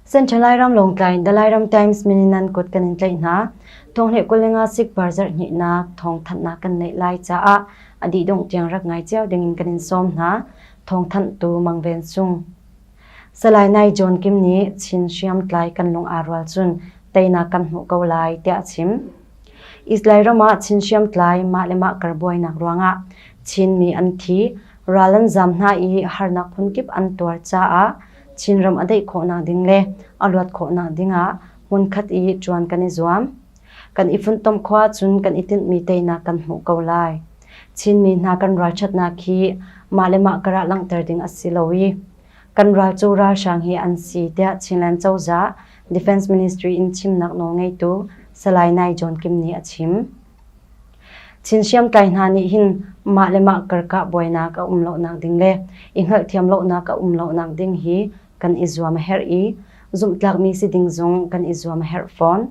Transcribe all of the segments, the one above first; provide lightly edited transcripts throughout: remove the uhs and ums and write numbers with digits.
Central Lairam Lawngtlai The Lairam Times min in nan kut kan in tlaih hna. Thawnghleh 25 sikpar zarhhnihnak thawngthanhnak kan neih lai caah a dih dongh tiang rak ngai cio ding in kan in sawm hna. Thawngthanhtu Mang Ven Sung. Salai Nai John Kim nih Chin hriamtlai kan lung aa rual cun teinak kan hmuh ko lai tiah a chim. Israel ram ah Chin hriamtlai mah le mah kar buainak ruangah Chinmi an thi, ral an zaam hna i harnak phunkip an tuar caah Chinram a daih khawhnak ding le a luat khawhnak ding ah hmunkhat i ṭuan kan i zuam. Kan i funtom khawh ahcun kan i tinhmi teinak kan hmuh ko lai. Chinmi hna kan ralṭhatnak hi mah le mah karah langhter ding a si lo i kan ral cu ralhrang hi an si tiah Chinland cozah Defense Ministry in chimnak nawlngeitu Salai Nai John Kim nih a chim. Chin hriamtlai hna nih hin mah le mah karkah buainak a um lonak ding le i hngalhthiam lonak a um lonak ding hi kan i zuam a herh i zumhtlakmi si ding zong kan i zuam a herh fawn.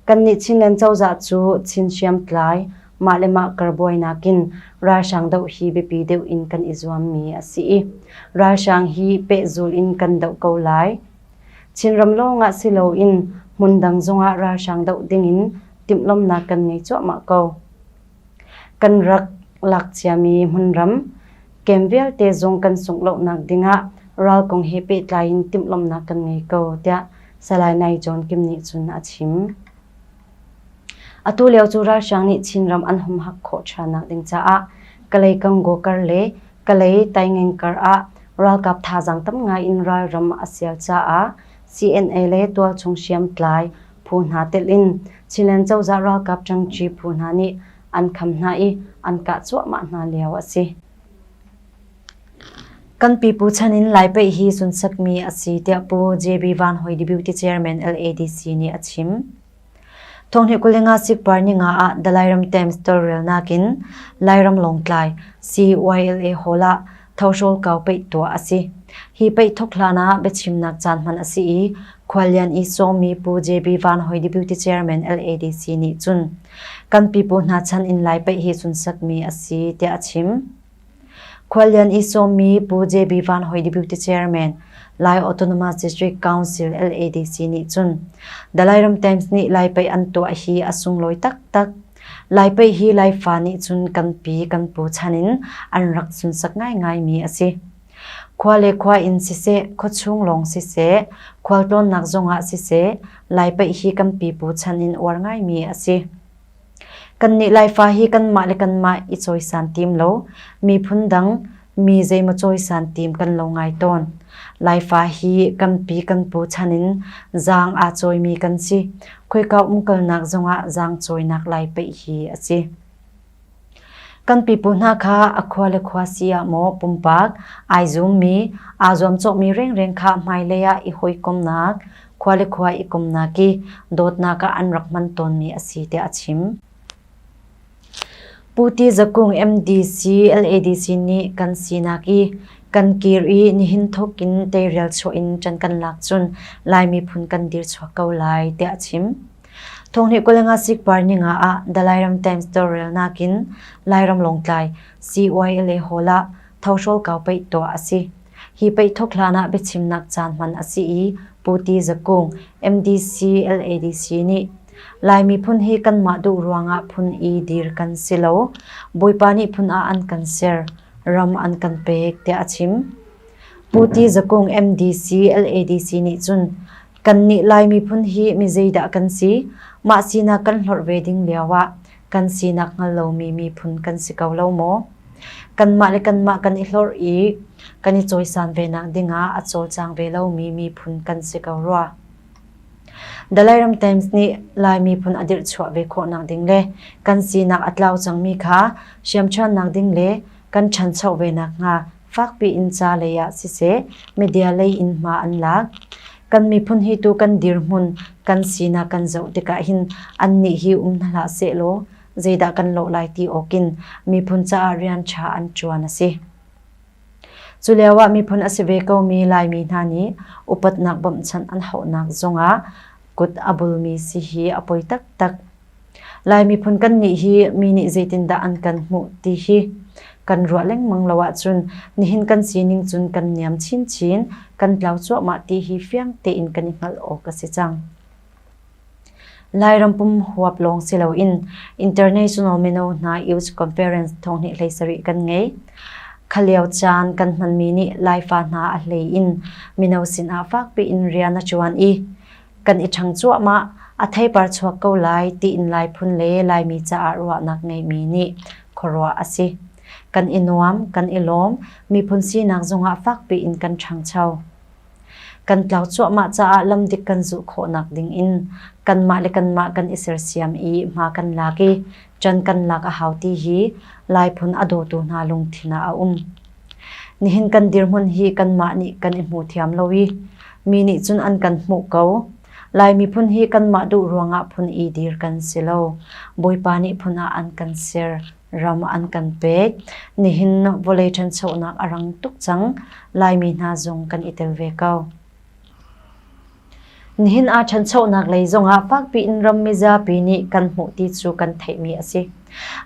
Kannih Chinland cozah cu Chin hriamtlai mah le mah kar buainak in ralhrang doh hi biapi deuh in kan i zuammi a si i ralhrang hi pehzul in kan doh ko lai. Chinram lawngah si loin hmundang zongah ralhrang doh dingin timhlamhnak kan ngei cuahmah ko. Kan rak lak ciami hmunram kem vialte zong kan sungh lonak dingah ral kong he pehtlai in timhlamhnak kan ngei ko tiah Salai Nai John Kim nih cun a chim. Atu lio cu ralhrang nih Chinram an humhak khawh ṭhannak ding caah Kalay Gangaw kar le Kalay Taingen kar ah ralkap thazaang tam ngai in ralram a sial caah CNA le tualchung hriamtlai phu hna telh in Chinland cozah ralkap ṭangṭi phu hna nih an kham hna i an kah cuahmah hna lio a si. Kan pipu chan in Lai paih hi sunsakmi a si tiah Pu JB Van Hoi Deputy Chairman LADC nih a chim. Thonghnih 25 sikpar ninga ah The Lairam Times tawlrelnak in Lairam Lawngtlai CYLA Hall ah thohrawl kau paih tuah a si. Hi paih thawk hlan ah biachimnak caan hman a si i khuallian i sawmmi Pu JB Van Hoi Deputy Chairman LADC nih cun kan pipu hna chan in Lai paih hi sunsakmi a si tiah a chim. Khuallian i sawmmi Pu JB Van Hoi Deputy Chairman, Lai Autonomous District Council LADC nih cun The Lairam Times nih Lai paih an tuah hi a sunglawi taktak. Lai paih hi Laifa nih cun kan pi kan pu chan in an rak sunsak ngaingaimi a si. Khua le khua in siseh, khuachung lawng siseh, khualtlawnnak zongah siseh, Lai paih hi kan pipu chan in uar ngaimi a si. Kannih Laifa hi kanmah le kanmah i cawisan tim lo, miphun dang mi zeimaw cawisan tim kan lo ngai tawn. Laifa hi kan pi kan pu chan in zaang aa cawimi kan si. Khoika umkalnak zongah zaang cawinak Lai paih hi a si. Kan pipu hna kha a khua le khua si ah maw pumpak ai zummi, aa zuamcawhmi rengreng kha hmailei ah i hawikomnak, khua le khua i komnak i dawtnak ah an rak hman tawnmi a si tiah a chim. Pu Ti Za Kung MDC LADC nih kan sinak i kan kir i nihin thawk in teirial chuah in ṭan kan lak cun Lai miphun kan dir chuak ko lai tiah a chim. Thonghnih 25 sikpar ninga ah The Lairam Times tawlrelnak in Lairam Lawngtlai CYLA Hall ah thohrawl kau paih tuah a si. Hi paih thawk hlan ah biachimnak caan hman a si i Pu Ti Za Kung, MDC LADC nih Lai miphun hi kanmah duh ruangah phun i dir kan si lo. Bawipa nih phun ah an kan ser, ram an kan pek tiah a chim. Pu Ti Za Kung MDC LADC nih cun Kannih Lai miphun hi mi zeidah kan si? Mah sinak kan hlorh ve ding lioah kan sinak hngal lomi miphun kan si ko lo maw? Kanmah le kanmah kan i hlorh i kan i cawisan venak dingah a cawlcang ve lomi miphun kan si ko rua. The Lairam Times nih Lai miphun a dirhchuah ve khawhnak ding le kan sinak a tlau cangmi kha hriamṭhannak ding le kan ṭhancho ve nakhnga fakpi in ca lei ah siseh media lei in hma an lak. Kan miphun hi tu kan dirhmun kan sinak kan zoh tikah hin annih hi um hna hlah sehlaw zeidah kan lawh lai ti awkin miphun caah rian ṭha an ṭuan a si. Cu lioah miphun a si ve komi Laimi hna nih upatnak bawmhchanh an hauhnak zongah kut a bulmi si hi a poi taktak. Lai miphun kannih hi mi nih zeitindah an kan hmuh ti hi. Kan ruah lengmang lo ahcun nihin kan sining cun kan niam chinchin, kan tlau cuahmah ti hi fiang tein kan i hngalh awk a si cang. Lairam pum huap lawng si loin International mino hna Youth Conference 2017 kan ngei. Kha lio caan kan hmanmi nih Laifa hna a hlei in mino sinah fakpi in rian a ṭuan i kan i ṭhang cuahmah, a theipar chuak ko lai tiin Lai phun le Laimi caah ruahnak ngeimi nih khuaruah a si. Kan i nuam, kan i lawm, miphun sinak zongah fakpi in kan ṭhangcho. Kan tlau cuahmah caah lam dik kan zulh khawhnak dingin kanmah le kanmah kan i sersiam i hma kan lak i ṭan kan lak a hau ti hi Lai phun a dawtu hna lungthin ah a um. Nihin kan dirhmun hi kanmah nih kan i hmu thiam lo i mi nih cun an kan hmuh ko. Lai miphun hi kanmah duh ruangah phun i dir kan si lo. Bawipa nih phun ah an kan ser. Ram an kan pek. Nihin vawlei ṭhanchonak a rang tuk cang. Laimi hna zong kan i tel ve ko. Nihin aa ṭhanchonak lei zongah fakpi in ram mizapi nih kan hmuh ti cu kan theihmi a si.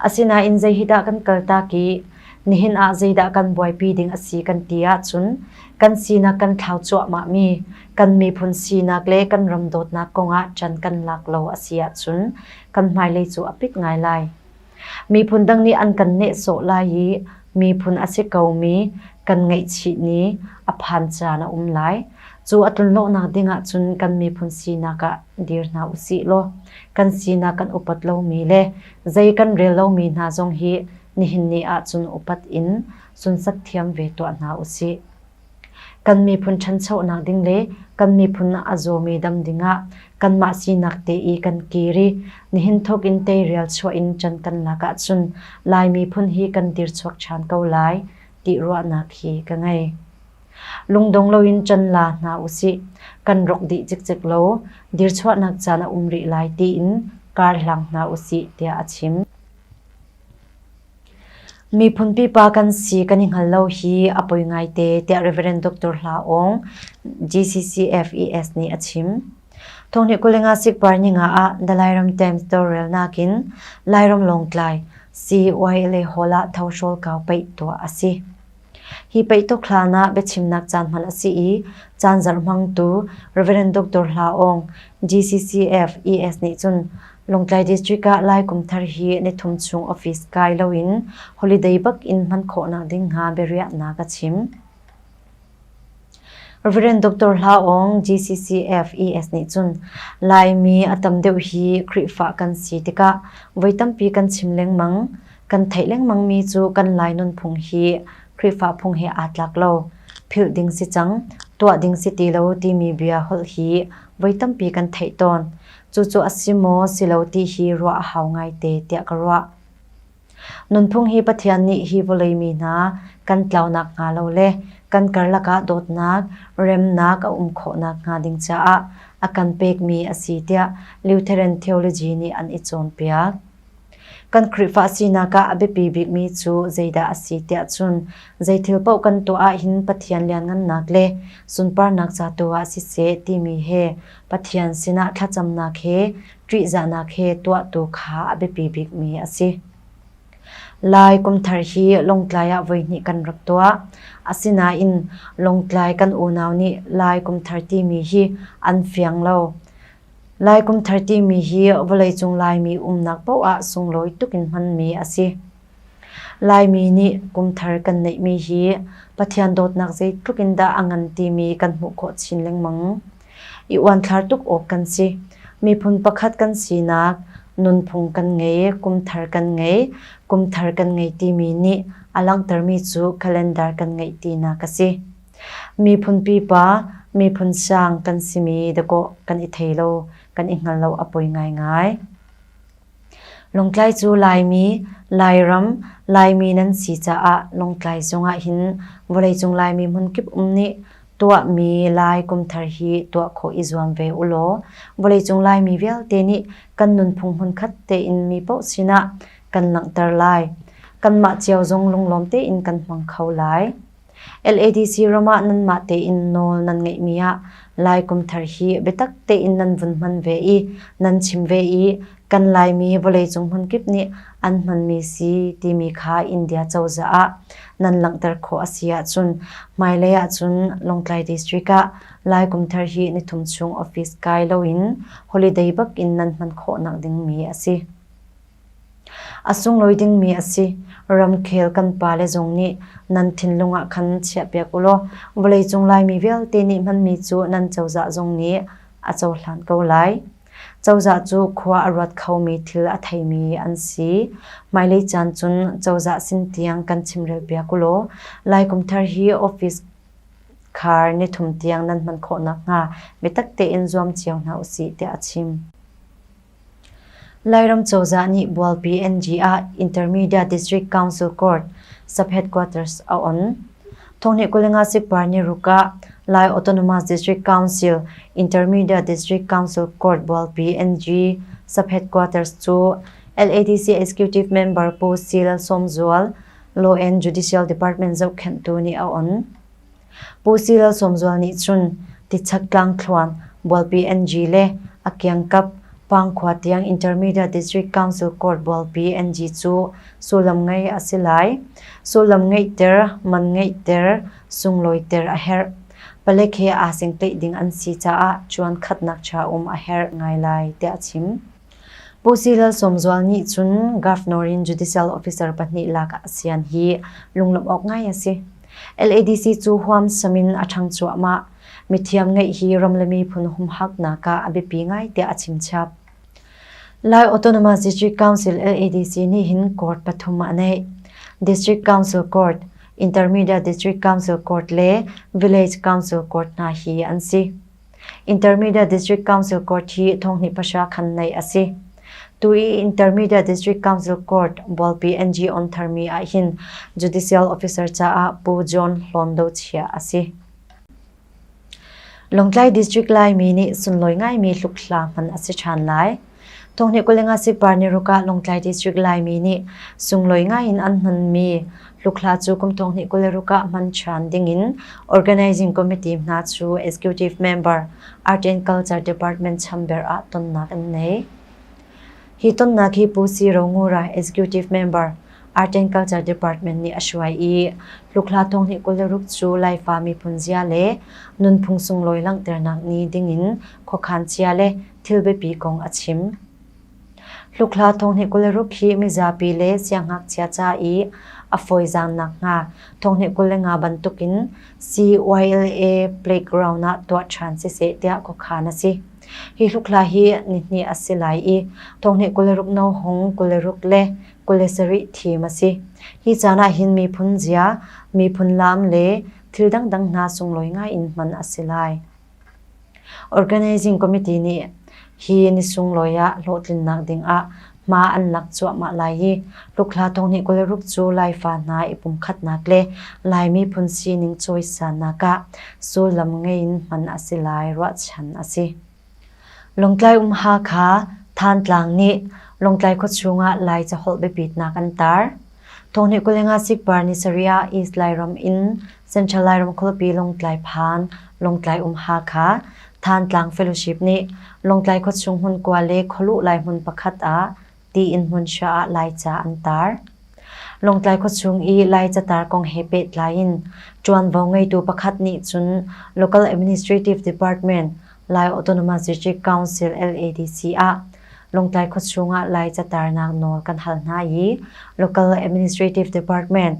Asinain zei hi dah kan kaltak i nihin ah zeidah kan buaipi ding a si kan ti ahcun kan sinak kan thlau cuahmahmi kan miphun sinak le kan ram dawtnak kongah ṭan kan lak lo a si ahcun kan hmailei cu a pit ngai lai. Miphun dang nih an kan nehsawh lai i miphun a si komi kan ngaihchih ni a phan caan a um lai. Cu a tlunlawhnak ding ahcun kan miphun sinak ah dir hna usih law kan sinak kan upat lomi le zei kan rel lomi hna zong hi nihin ni ahcun upat in sunsak thiam ve tuah hna usih. Kan miphun ṭhanchonak ding le kan miphun a zawmi dam dingah kanmah sinak te i kan kir i nihin thawk in teirial chuah in ṭan kan lak ahcun Lai miphun hi kan dirchuak ṭhan ko lai ti ruahnak hi ka ngei. Lungdong loin ṭan la hna usih. Kan rok dih cikcek lo, dirchuahnak caan a um rih lai tiin kar hlang hna usih tiah a chim. Miphun pipa kan si kan i hngal lo hi a poi ngaite tiah Rev. Dr. Hla Aung, GCCFES nih a chim. Thonghnih 25 sikpar ninga ah The Lairam Times tawlrelnak in Lairam Lawngtlai CYLA Hall ah thohrawl kau paih tuah a si. Hi paih tuk hlan ah biachimnak caan hman a si i caan zarh hmangtu Rev. Dr. Hla Aung, GCCF ES nih cun Lawngtlai District ah Lai Kum Thar hi nithum chung office kai loin holiday bak in hman khawhnak ding hnga biariahnak a chim. Rev. Dr. Hla Aung, GCCF ES nih cun Laimi a tam deuh hi Khrihfa kan si tikah voi tampi kan chim lengmang. Kan theih lengmangmi cu kan Lai nunphung hi Khrihfa phung he aa tlak lo. Philh ding si cang, tuah ding si ti lo timi bia holh hi voi tampi kan theih tawn. Cucu a si maw si lo ti hi ruah a hau ngaite tiah ka ruah. Nunphung hi Pathian nih hi vawlei mi hna kan tlaunak hnga lo le kan karlak ah dawtnak, remnak a um khawhnak hnga ding caah a kan pekmi a si tiah Lutheran theology nih an i cawnpiak. Kan Khrihfa sinak ah a biapi bikmi cu zeidah a si tiah cun zeithil paoh kan tuah ahhin Pathian lianngannak le sunparnak ca tu ah siseh timi he Pathian sinah thlacamnak he ṭihzahnak he tuahtu kha a biapi bikmi a si. Lai Kumthar hi Lawngtlai ah voihnih kan rak tuah. Asinain Lawngtlai kan unau nih Lai Kumthar timi hi an fiang lo. Lai Kumthar timi hi vawleicung Laimi umnak paoh ah sunglawi tuk in hmanmi a si. Laimi nih kumthar kan neihmi hi Pathian dawtnak zeitluk in dah a ngan timi kan hmuh khawh chin lengmang. I uanthlar tuk awk kan si. Miphun pakhat kan sinak, nunphung kan ngei, kumthar kan ngei, kumthar kan ngei timi nih a langhtermi cu calendar kan ngeih tinak a si. Miphun pipa, miphun sang kan simi dakaw kan i thei lo, kan i hngal lo a poi ngaingai. Lawngtlai cu Laimi, Lairam, Laimi nan si caah Lawngtlai zongah hin vawleicung Laimi hmunkip um nih tuahmi Lai Kumthar hi tuah khawh i zuam ve ulaw vawleicung Laimi vialte nih kan nunphung hmunkhat tein mi paoh sinah kan langhter lai. Kanmah cio zong lunglawm tein kan hmang kho lai. LADC ram ah nanmah tein nawl nan ngeihmi ah Lai Kum Thar hi biatak tein nan vun hman ve i nan chim ve i kan Laimi vawleicung hmunkip nih an hmanmi si timi kha India cozah ah nan langhter khawh a si ahcun hmailei ahcun Lawngtlai District ah Lai Kum Thar hi nithum chung office kai loin holiday bak in nan hman khawhnak dingmi a si. A sunglawi dingmi a si. Ramkhel kan pale zong nih nan thinlung ah khan chiahpiak u law vawleicung Laimi vialte nih hmanmi cu nan cozah zong nih a cohlan ko lai. Cozah cu khua a ruat khomi thil a theimi an si. Hmailei caan cun cozah sin tiang kan chimrelpiak u law Lai Kum Thar hi office khar nithum tiang nan hman khawh nakhnga biatak tein zuam cio hna usih tiah a chim. Lairam cozah nih Bualpi NG ah Intermediate District Council Court sub-headquarters a on. Thonghnih 25 sikpar ni ruk ah Lai Autonomous District Council Intermediate District Council Court Bualpi NG sub-headquarters cu LADC Executive Member Pu Sil Sawmzual, Law and Judicial Department zohkhenhtu nih a on. Pu Si Lal Sawm Zual nih cun Tichak tlangthluan, Bualpi NG le a kiangkap Pangkhua tiang Intermediate District Council Court Bualpi NG cu sullam ngei a si lai. Sullam ngeihter, man ngeihter, sunglawiter a herh. Palek he aa sengtleih ding an si caah cuan khatnak ṭha um a herh ngai lai tiah a chim. Pu Si Lal Sawm Zual nih cun Governor in Judicial Officer pahnih lak ah sian hi lunglawmh awk ngai a si. LADC cu huamsam in a ṭhang cuahmah. Mithiam ngeih hi ram le miphun humhaknak ah a biapi ngai tiah a chimchap. Lai Autonomous District Council LADC nih hin court pathum a neih. District Council Court, Intermediate District Council Court le Village Council Court hna hi an si. Intermediate District Council Court hi thonghnih pahra khan neih a si. Tu i Intermediate District Council Court Bualpi NG on tharmi ahhin Judicial Officer caah Pu John Hlawn Do Chia a si. Lawngtlai District Laimi nih sunlawi ngaimi hlukhla hman a si ṭhan lai. Thonghnih 25 sikpar ni ruk ah Lawngtlai District Laimi nih sunglawi ngaiin an hmanmi hlukhla cu kum thonghnih 26 ah hman ṭhan dingin Organizing Committee hna cu Executive Member Art and Culture Department chamber ah tonnak an nei. Hi tonnak hi Pu Si Ro Ngura Executive Member Art and Culture Department nih a hruai i hlukhla thonghnih 26 cu Laifa miphun zia le nunphung sunglawi langhternak ni dingin khuakhan cia le thil biapi kong a chim. Hlukhla thonghnih 26 hi mizapi le siangngakchia ca i a fawizaang nakhnga thonghnih 25 bantukin CYLA playground ah tuah ṭhan siseh tiah khuakhan a si. Hi hlukhla hi nihnih a si lai i thonghnih 26 no hong 26 le 27 thim a si. Hi caan ah hin miphun zia, miphun laam le thil dangdang hna sunglawi ngai in hman a si lai. Organizing Committee nih hi ni sunglawi ah hlawhtlinnak ding ah hma an lak cuahmah lai i hlukhla thonghnih 26 cu Laifa hna i pumkhatnak le Lai miphun sining cawisannak ah sullam ngei in hman a si lai ruahchan a si. Lawngtlai um Hakha, Thantlang nih Lawngtlai khuachung ah Lai caholh biapitnak an tar. Thonghnih 25 sikpar ni sarih ah East Lairam in Central Lairam khualipi Lawngtlai phan Lawngtlai um Hakha, Thantlang Fellowship nih Lawngtlai khuachung hmunkua le khualuh lai hmun pakhat ah tiin hmunhra ah Laica an tar. Lawngtlai khuachung i Laica tar kong he pehtlai in ṭuanvo ngeitu pakhat nih cun Local Administrative Department Lai Autonomous District Council LADC ah Lawngtlai khuachung ah Laica tarnak nawl kan hal hna i Local Administrative Department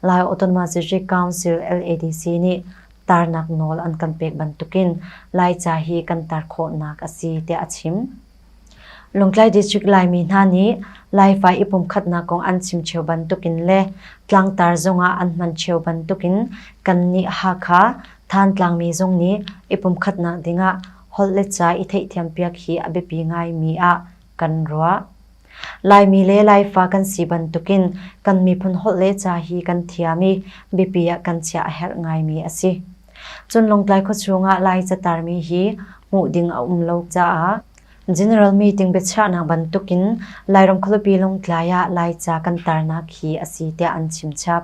Lai Autonomous District Council LADC nih tarnak nawl an kan pek bantukin Laica hi kan tar khawhnak a si tiah a chim. Lawngtlai District Laimi hna nih Laifa i pumkhatnak kong an chim cheu bantukin le tlangtar zongah an hman cheu bantukin kannih Hakha, Thantlang mi zong nih i pumkhatnak dingah holh le ca i theihthiampiak hi a biapi ngaimi ah kan ruah. Laimi le Laifa kan si bantukin kan miphun holh le ca hi kan thiam i biapi ah kan chiah a herh ngaimi a si. Cun Lawngtlai khuachung ah Lai catarmi hi hmuh ding a um lo caah General meeting biachiahnak bantukin Lairam khualipi Lawngtlai ah Laica kan tarnak hi a si tiah an chimchap.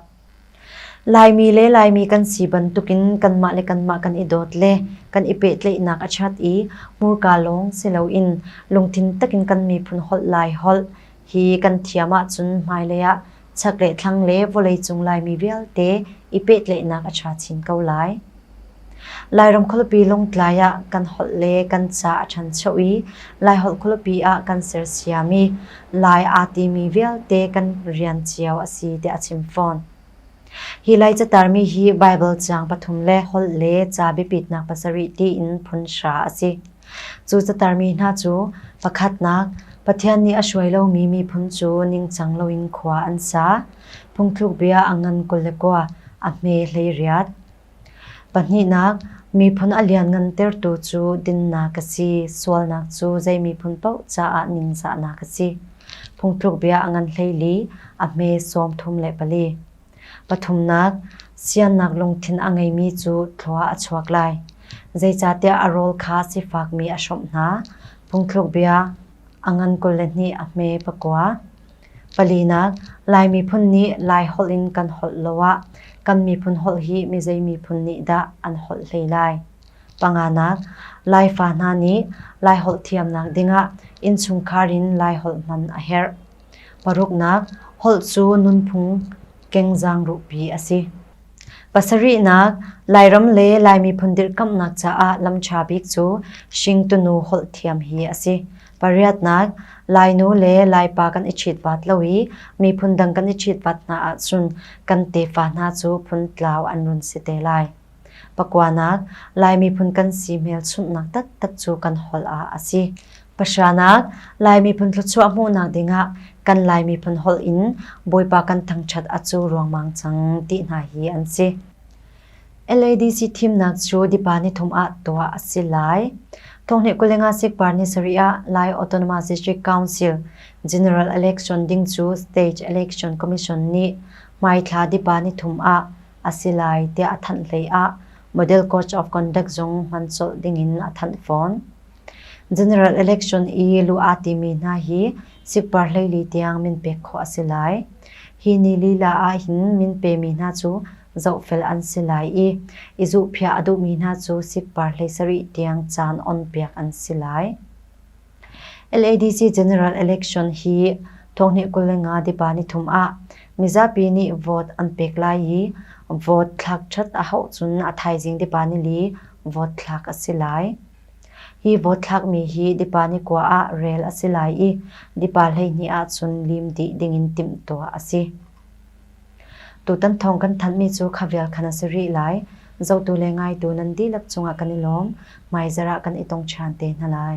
Laimi le Laimi kan si bantukin kanmah le kanmah kan i dawt le kan i pehtlaihnak a ṭhat i hmurka lawng si loin lungthin takin kan miphun holh Laiholh hi kan thiam ahcun hmailei ah chak le thlang le vawleicung Laimi vialte i pehtlaihnak a ṭha chin ko lai. Lairam khualipi Lungtlai ah kan holh le kan ca a ṭhancho i Laiholh khualipi ah kan sersiam i Lai aa timi vialte kan rian cio a si tiah a chim fawn. Hi Lai catarmi hi Baibal caang pathum le holh le ca biapitnak pasarih tiin phun hra a si. Cu catarmi hna cu pakhatnak, Pathian nih a hruai lomi miphun cu ningcang loin khua an sa. Phungthluk bia a ngan 29, a hme 18. Pahnihnak, miphun a lianngantertu cu dinnak a si, sualnak cu zei miphun paoh caah ningzahnak a si. Phungthluk bia a ngan 14, a hme 34. Pathumnak, siannak lungthin a ngeimi cu thlua a chuak lai. Zeicahtiah a rawl kha sifakmi a hrawmh hna. Phungthluk bia a ngan 22, a hme 9. Palinak, Lai miphun nih Lai holh in kan holh lo ah kan miphun holh hi mizei miphun nih dah an holh hlei lai? Panganak, Laifa hna nih Laiholh thiamnak dingah innchungkhar in Laiholh hman a herh. Paruknak, holh cu nunphung kengzaang ruhpi a si. Pasarihnak, Lairam le Lai miphun dirhkamhnak caah lam ṭha bik cu hringtunu holh thiam hi a si. Pariatnak, Lainu le Laipa kan i ṭhitvat lo i miphun dang kan i ṭhitvat hna ahcun kan tefa hna cu phuntlau an run si te lai. Pakuanak, Lai miphun kan si hmelchunhnak taktak cu kan holh ah a si. Pahranak, Lai miphun thluachuah hmuhnak dingah kan Lai miphun holh in Bawipa kan thangṭhat a cu ruangmang cang ti hna hi an si. LADC thimnak cu Dipa nithum ah tuah a si lai. Thonghnih 25 sikpar ni sarih ah Lai Autonomous District Council General Election ding cu State Election Commission nih hmaithla Dipa nithum ah a si lai tiah a thanh hlei ah Model Code of Conduct zong hman colh dingin a thanh fawn. General Election i luh aa timi hna hi sikpar 14 tiang min pek khawh a si lai. Hi ni lila ahhin min pemi hna cu zohfel an si lai i i zuhphiah a duhmi hna cu sikpar 17 tiang caan onpiak an si lai. LADC General Election hi thonghnih 25 Dipa nithum ah mizapi nih vote an pek lai i vote thlak ṭhat a hauh cun a thaizing Dipa nili vote thlak a si lai. Hi vote thlakmi hi Dipa nikua ah rel a si lai i Dipa 12 ahcun lim dih dingin timhtuah a si. Tutan thawng kan thanhmi cu kha vial khan a si rih lai. Zohtu le ngaitu nan dihlak cungah kan i lawm. Hmaizarh ah kan i tong ṭhan te hna lai.